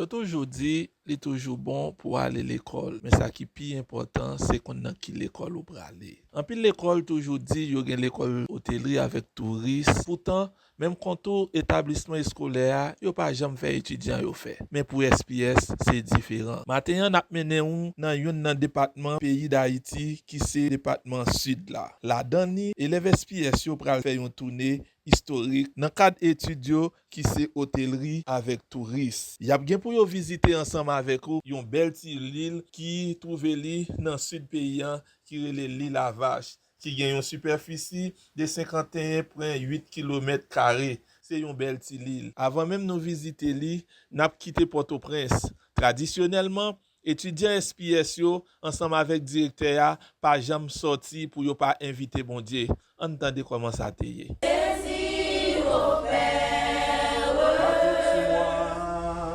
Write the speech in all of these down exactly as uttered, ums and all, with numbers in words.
Yo toujou di, li toujou bon pou w ale lekòl, men sa ki pi enpòtan, se konn nan ki lekòl ou prale. Anpil lekòl toujou di yo gen lekòl otelri avèk touris, poutan, menm kontou etablisman eskolè a, yo pa janm fè etidyan yo fè. Men pou S P S, se diferan. Maten an, n ap mennen ou nan youn nan depatman peyi Dayiti ki se depatman Sid la. Ladan li, elèv S P S yo pral fè yon toune istorik nan kad etid yo ki se otelri avèk touris. Y ap gen pou yo vizite ansanm avèk ou yon bèl ti lil ki twouve li nan sid peyi an ki rele Lil a Vach, ki gen yon sipèfisi de senkanteyen pwen uit kilomèt kare. Se yon bèl ti lil. Avan menm nou vizite li, n ap kite Pòtoprens. Tradisyonèlman, etidyan S P S yo, ansanm avèk direktè a, pa janm sòti pou yo pa envite Bondye. Ann tande kòman sa te ye. Sezi, o Père, partout sur moi,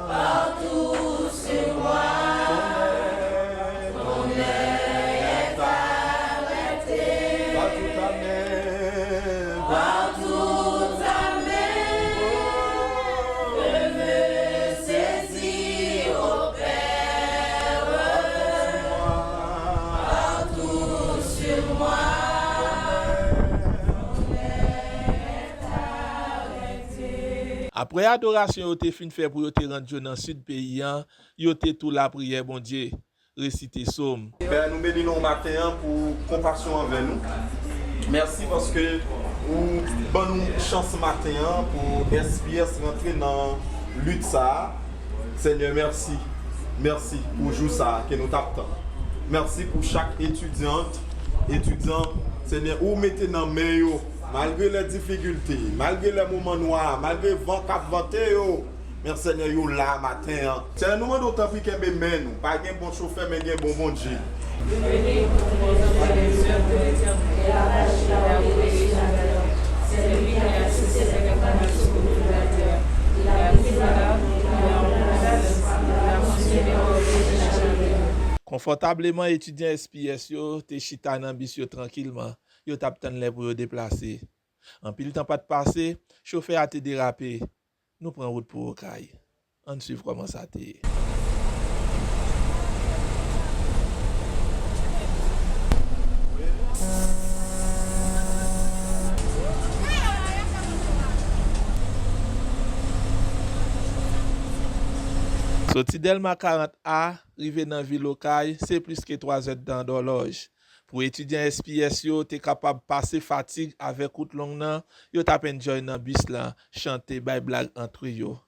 partout sur moi, ton œil, ton œil est arrêté. Partout à mes, partout à mes, je veux saisir, o Père, partout sur moi. Apre adorasyon yo te fin fè pou yo te rann yo nan sid peyi an, yo te tou lapriyè Bondye, resite sòm. Pè, nou beni non w maten an pou konpasyon anvè nou. Mèsi paske ou ban nou chans maten an pou S P S rantre nan lit sa a. Senyè, mèsi. Mèsi pou jou sa a ke nou t ap tann. Mèsi pou chak etidyant, etidyan, Senyè, ou mete nan men yo, malgre lè difikilte, malgre lè moman nwa, malgre van k ap vante yo, men Senyè, yo la maten an. Senyè, nou mande w tanpri kenbe men nou. Pa gen bon chofè, men gen bon Bondye. Konfòtableman, etidyan S P S yo te chita nan bis yo trankilman. Yo t ap tann lè pou yo deplase. Anpil tan pa t pase, chofè a te derape. Nou pran wout pou Okay. Ann swiv kòman sa te ye. Soti Dèlma karant A, rive nan vil Okay, se plis ke twa zèdtan dòlòj. Pou etidyan S P S yo te kapab pase fatig avèk wout long nan, yo t ap enjoy nan bis lan, chante, bay blag antre yo.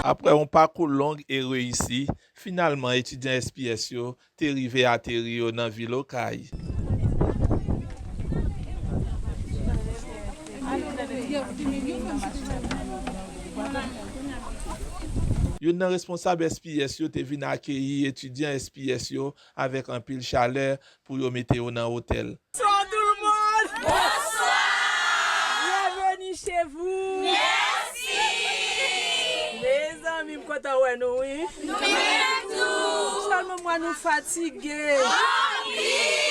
Apre yon pakou long e reyisi, finalman etidyan S P S yo te rive ateri yo nan vil Okay. Youn nan responsab S P S yo te vin akeyi etidyan S P S yo avèk anpil chalè pou yo mete yo nan otèl. Bonsoir tout le monde! Bonsoir! Bienvenue chez vous! Merci! Mezanmi, m kontan wè nou, wi. Nou menm tou! Sèlman mwen, nou fatige. Anpil!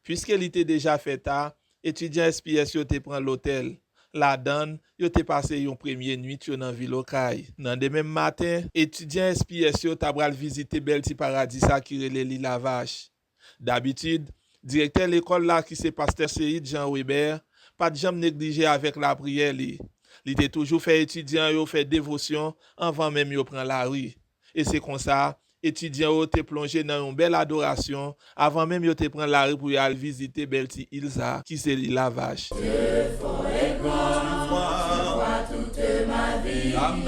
Piske li te deja fè ta, etidyan S P S yo te pran lotèl. Ladan l, yo te pase yon premye nwit yo nan vil Okay. Nan demen maten, etidyan S P S yo ta pral vizite bèl ti paradi sa ki rele Lil a Vach. Dabitid, direktè lekòl la ki se pastè Seyid Jean Weber, pa t janm neglije avèk lapriyè li. Li te toujou fè etidyan yo fè devosyon anvan menm yo pran lari. E se konsa, etidyan yo te plonje nan yon bèl adorasyon avan menm yo te pran lari pou yo al vizite bèl ti il sa ki se Lil a Vach. Dieu fort et grand, tu vois toute ma vie. Amen.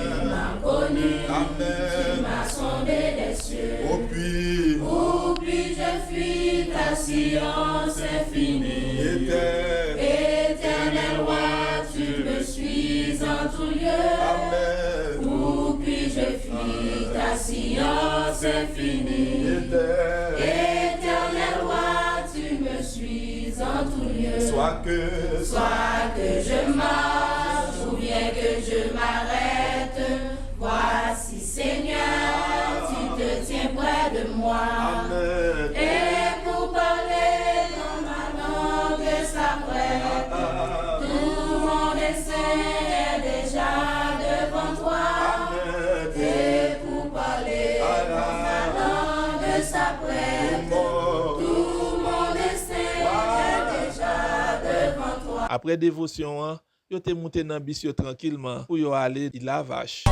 Tu m'as connu, amen, tu m'as sondé des cieux. Où puis, où puis-je fuir ta science infinie? Éternel. Éternel roi, tu me suis en tout lieu. Amen. Où puis-je fuir ta science infinie? Éternel. Éternel roi, tu me suis en tout lieu. Soit que, soit que je marche ou bien que je m'arrête, voici, Seigneur, tu te tiens près de moi. Amen. Et pour parler dans ma langue sacrée, tout mon dessein est déjà devant toi. Amen. Et pour parler dans ma langue sacrée, tout mon dessein est déjà devant toi. Apre devosyon an, yo te moute nan bis yo trankilman pou yo ale Lavach.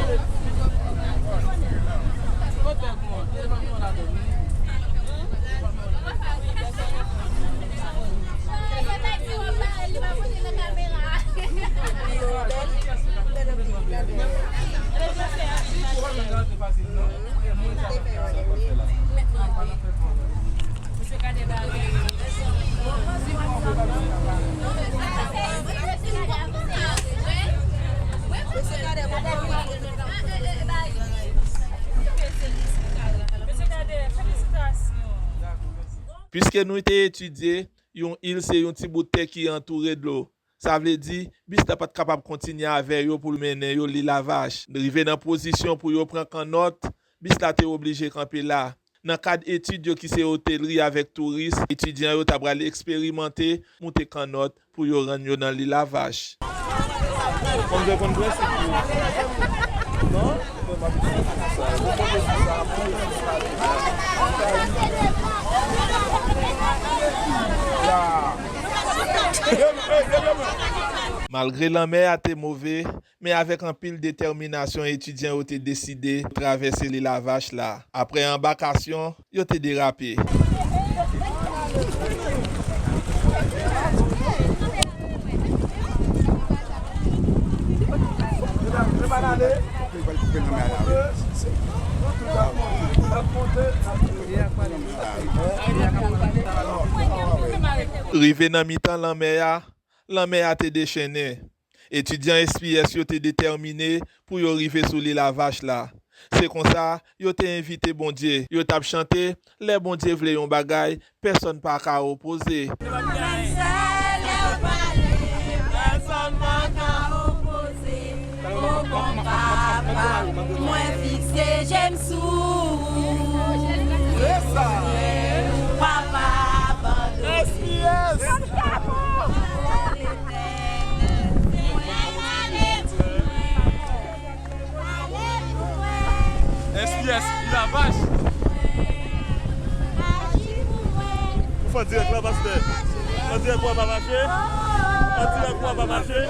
Piske nou te etidye, yon il se yon ti bout tè ki antoure dlo. Sa vle di, bis la pa t kapab kontinye avè yo pou l mennen yo Lavach. Rive nan pozisyon pou yo pran kannòt, bis la te oblije kanpe la. Nan kad etid yo ki se otelri avèk touris, etidyan yo ta pral eksperimante moute kannòt pou yo rann yo nan Lavach. Konn byen, konn byen, se pou non? Malgre lanmè a te move, men avèk anpil detèminasyon, etidyan yo te deside travèse Lavach la. Apre anbakasyon, yo te derape. Rive nan mitan lanmè a, lanmè a te dechennen. Etidyan S P S yo te detèmine pou yo rive sou Lavach la. Se konsa, yo te envite Bondye. Yo t ap chante, lè Bondye vle yon bagay, pèsonn pa ka opoze. Menm lè w pale, pèsonn pa ka opoze. O Papa, mwen fikse je m sou ou. Ou pa abandone. S P S, Lavach. Ou fè dirèk la, pastè? Fè dirèk pou w pa mache? Fè dirèk pou w pa mache?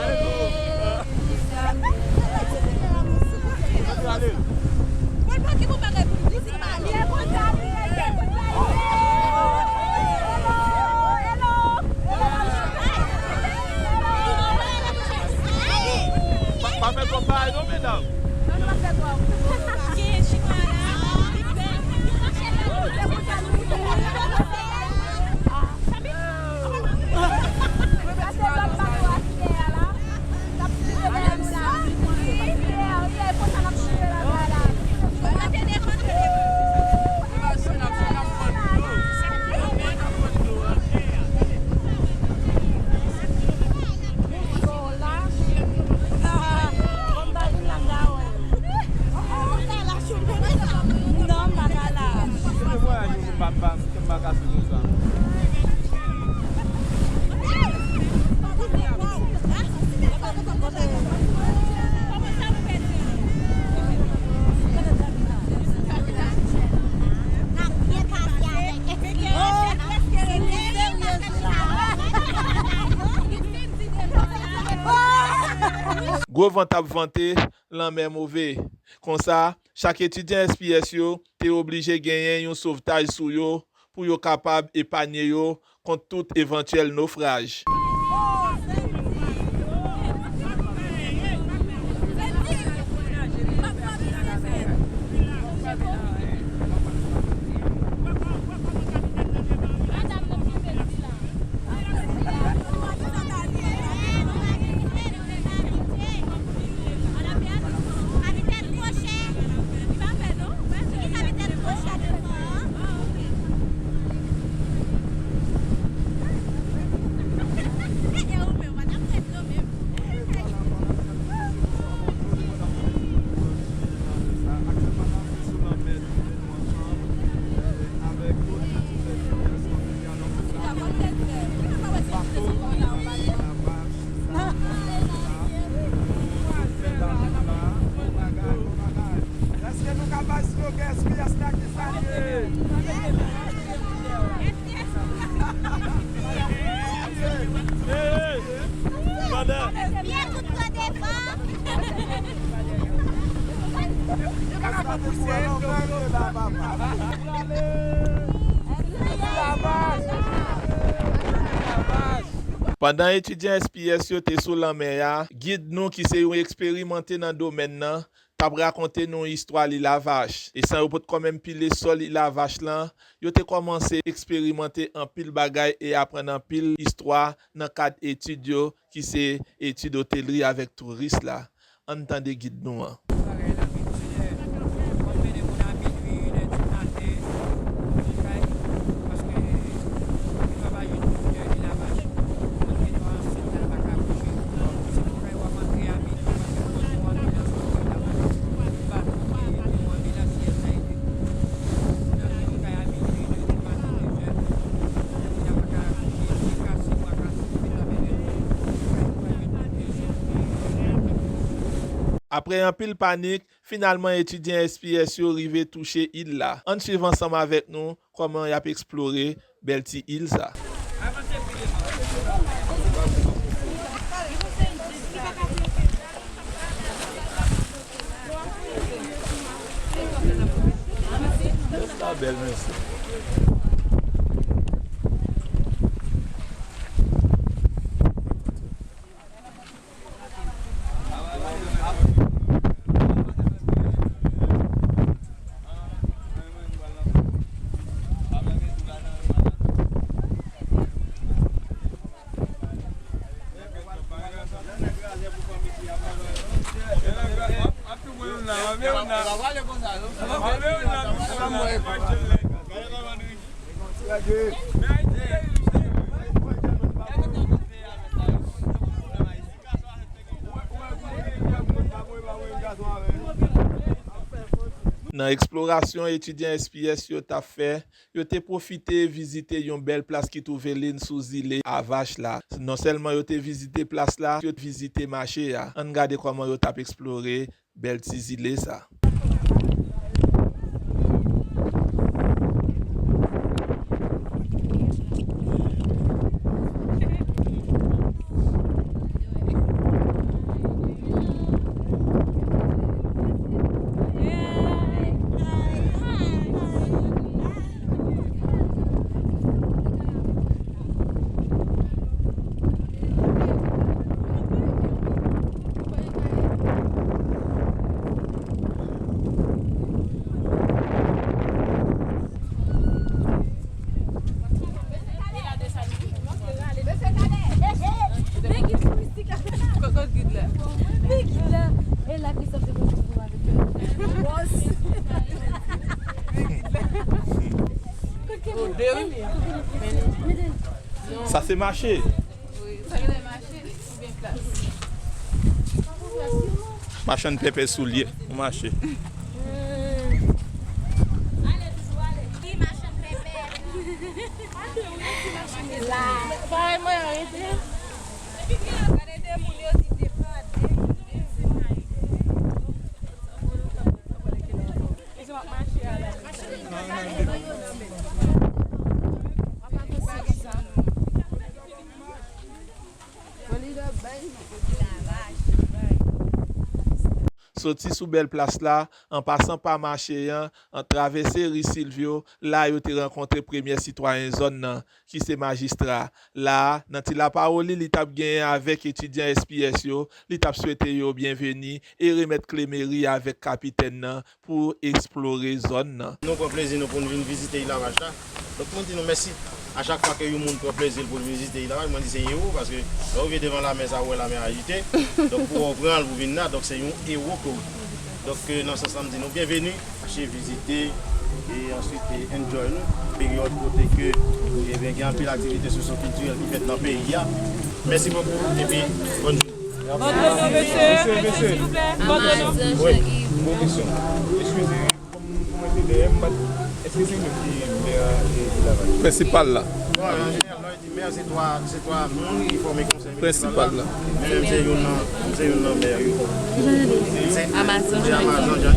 Antre ale. Pa, pa fè twòp bagay non, medam. Gwo van t ap vante, lanmè move. Konsa, chak etidyan S P S yo te oblije genyen yon sovtaj sou yo pou yo kapab epanye yo kont tout evantyèl nofraj. Pandan etidyan S P S yo te sou lanmè a, gid nou ki se yon eksperimante nan domèn nan, t ap rakonte nou istwa Lil Avach. E san yo potko menm pile sòl Lil Avach lan, yo te kòmanse eksperimante anpil bagay e aprann anpil istwa nan kad etid yo, ki se etid otelri avèk touris la. Ann tande gid nou an. Apre anpil panik, finalman etidyan S P S yo rive touche il la. Ann swiv ansanm avèk nou kòman y ap eksplore bèl ti il sa. Nan eksplorasyon etidyan S P S yo t ap fè, yo te pwofite vizite yon bèl plas ki twouve li sou zile Avach la. Non sèlman yo te vizite plas la, yo vizite mache a. Ann gade kòman yo t ap eksplore bèl ti zile sa. Sa se mache. Machann pèpè soulye, ou mache. Soti sou bèl plas la, an pasan pa mache an, an travèse ri Silvyo, la yo te rankontre premye sitwayen zòn nan, ki se majistra. La a, nan ti lapawòl li, li t ap genyen avèk etidyan S P S yo, li t ap swete yo byenveni e remèt kle meri avèk kapitèn nan pou eksplore zòn nan. Nou pran plezi nou pou n vin vizite Il Avach la. Donk, mwen di nou mèsi. A chak fwa ke yon moun pran plezi l pou l vizite Il Avach, mwen di se yon ewo, paske lè w rive devan lamè sa, ou wè lamè ajite. Donk, pou w pran l pou vin la, donk se yon ewo ke w ye. Donk, nan sans la, m di nou byenveni. Mache vizite, e answit, e enjoy nou. Peryòd kote ke, ebyen, gen anpil aktivite sosyokiltirèl ki fèt nan peyi a. Mèsi bokou, epi bòn jounen. Votre nom, monsieur, monsieur, s'il vous plaît. Votre nom. Wi, bon kesyon. Eskize, kòm mwen te dèyè, m pa t, èske se li menm ki mè, e, Lavaj? Prensipal la. Bon, an jeneral, lè yo di mè, se twa, se twa moun ki fòme konsèy minisipal la. Prensipal la. Men menm se youn nan, se youn nan mè yo. Kijan li rele? Amazon. Se Amazon Jean.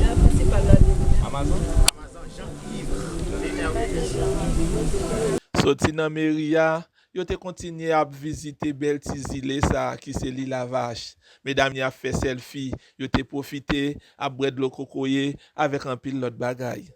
Amazon? Amazon Jean Yves, P R E. Soti nan meri a, yo te kontinye ap vizite bèl ti zile sa a ki se Lil Avach. Medam yo ap fè sèlfi, yo te pwofite ap bwè dlo kokoye avèk anpil lòt bagay.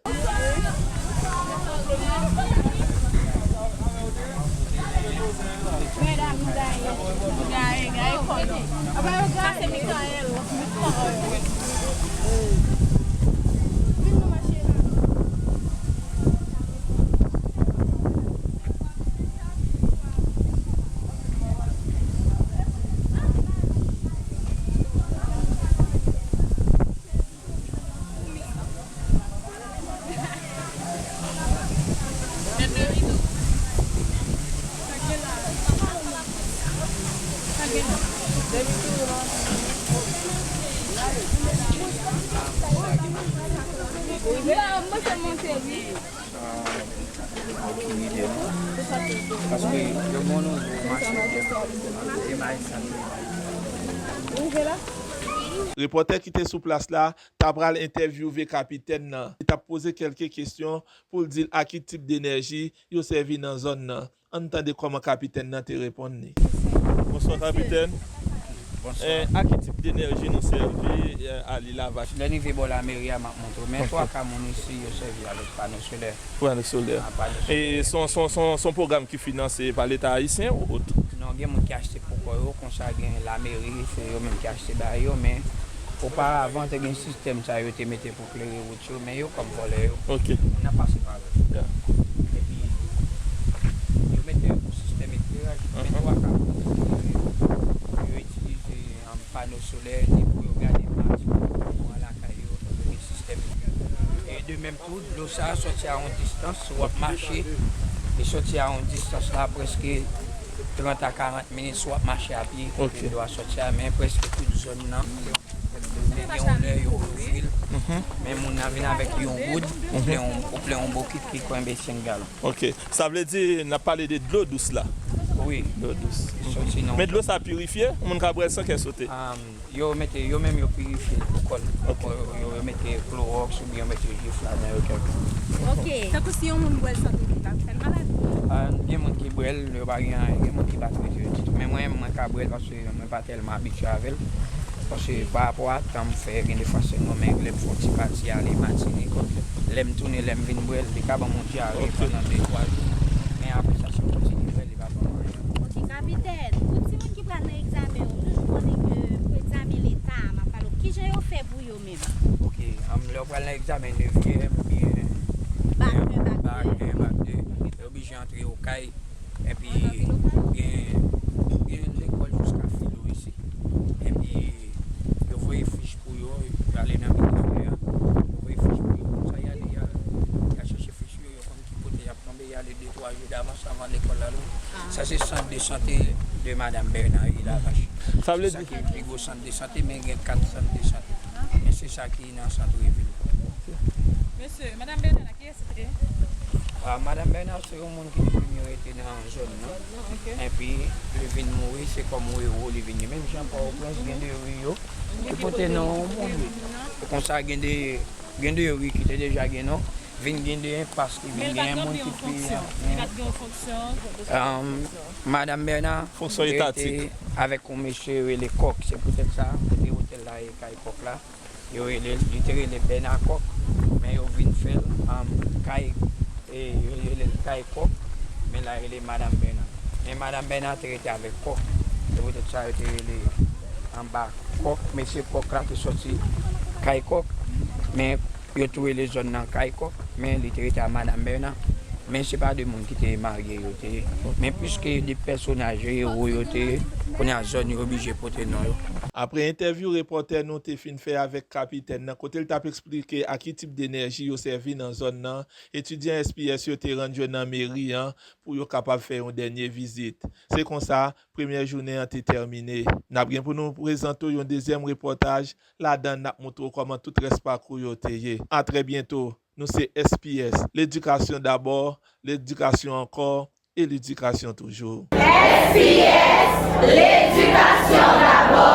Sa, mwen fè monte, wi. Sa, okenn ide, non. Paske yo gen yon nouvo mache. Demay sa. Ou rive la? Repòtè ki te sou plas la ta pral entèvyouve kapitèn nan. Li t ap poze kèlke kesyon pou l di l a ki tip denèji yo sèvi nan zòn nan. Ann tande kòman kapitèn nan te reponn li. Bonswa, kapitèn. Bonswa. Eh, a ki tip denèji nou sèvi, eh, a Lil Avach? Lè n rive bò lameri a, m ap montre w. Men twa ka moun isi, yo sèvi avèk pano solè. Pano solè. Ah, pano solè. E se yon, se yon, se yon, se yon pwogram ki finanse pa Leta ayisyen ou ot? Non, gen moun ki achte pou kò yo, konsa gen lameri, se yo menm ki achte ba yo, men oparavan, te gen sistèm sa yo te mete pou klere wout yo, men yo kòm vòlè yo. Ok. Moun ap pase pa yo. Ya. Epi, yo mete yo pou sistèm ekleraj. Men twa ka moun yo itilize, um, pano solè, ni pou yo gade match, pou yo pran lakay yo, paske gen sistèm. E de menm tou, dlo sa a sòti a yon distans, w ap mache, li sòti a yon distans la prèske trant a karant minit, si w ap mache a pye, kote dlo a sòti a, men prèske tout zòn nan. Gen yon lè yo ouvri l, men moun nan vin avèk yon goud, ou plen yon, ou plen yon bokit ki kenbe senk galon. Ok. Sa vle di, n ap pale de dlo dous la? Wi. Dlo dous. Sòti nan. Men dlo sa pirifye? Moun ka bwè l san kè sote? Um, yo mete, yo menm yo pirifye l pou kò l. Ok. Yo, yo mete klowòks oubyen yo mete jif ladan yo kèk. Ok. Tankou si yon moun bwè l san pirifye, l ap fè l malad? Ah, gen moun ki bwè l, yo pa gen anyen, gen moun ki pa trete yo ditou. Men mwen, mwen ka bwè l paske mwen pa tèlman abitye avè l. Paske pa rapò a tan m fè, gen de fwa se mwen menm lè m fè yon ti pati ale Matinik. Lè m tounen, lè m vin bwè l, li ka ban m yon dyare pandan de, twa jou. Men apre sa, si m kontinye bwè l, li pa ban m anyen. Ok, kapitèn, pou timoun ki pral nan egzamen yo, nou konnen ke pou egzamen leta a, m ap pale w, kijan yo fè pou yo menm? Ok, um, lè w pral nan egzamen nevyèm oubyen bak un, bak de, yo oblije antre yo kay. Epi gen, gen lekòl jiska filo isi. Epi yo voye fich pou yo, yo ale nan ministè a, yo voye fich pou yo. Konsa y ale, y al, y al chèche fich yo, yo konn ki kote y ap tonbe, y ale de, twa jou davans anvan lekòl la louvri. Sa se sant de sante de Madam Bernard Lil Avach. Sa vle di sa ki pi gwo sant de sante, men gen kat sant de sante. Men se sa ki nan sant vil. Mesye, Madam Bernard la, kiyès li te ye? Ah, Madam Bernard se yon moun ki te premye rete nan zòn nan. Ok. Epi, li vin mouri, se kòm ewo li vin ye. Menm jan Pòtoprens gen de ri yo ki pote non yon moun. E konsa gen de, gen de ri ki te deja gen non, vin gen de enpas ki vin gen moun ki pi. Men li pa t gen yon fonksyon, li pa t gen yon fonksyon de sa. Um, Madam Bernard te rete avèk yon mesye rele Kòk. Se poutèt sa, kote otèl la ye, kay Kòk la. Yo rele l, li te rele Bèna Kòk, men yo vin fè l, um, kay, e, yo rele l kay Kòk, men la rele Madanm Bèna. Men Madanm Bèna te rete avèk Kòk. Se poutèt sa yo te rele anba Kòk. Mesye Kòk la te sòti kay Kòk, men yo tou rele zòn nan kay Kòk, men li te rete a Madanm Bèna. Men se pa de moun ki te marye yo te ye. Men piske de pèsonaj ewo yo te ye, kounye a zòn yo oblije pote non yo. Apre entèvyou repòtè nou te fin fè avèk kapitèn nan, kote l t ap eksplike a ki tip denèji yo sèvi nan zòn nan, etidyan S P S yo te rann yo nan meri an pou yo kapab fè yon dènye vizit. Se konsa, premyè jounen an te tèmine. N ap gen pou nou prezante w yon dezyèm repòtaj, ladan n ap montre w kòman tout rès pakou yo te ye. A trè byento. Nou se S P S, ledikasyon dabò, ledikasyon ankò, e ledikasyon toujou. S P S, ledikasyon dabò,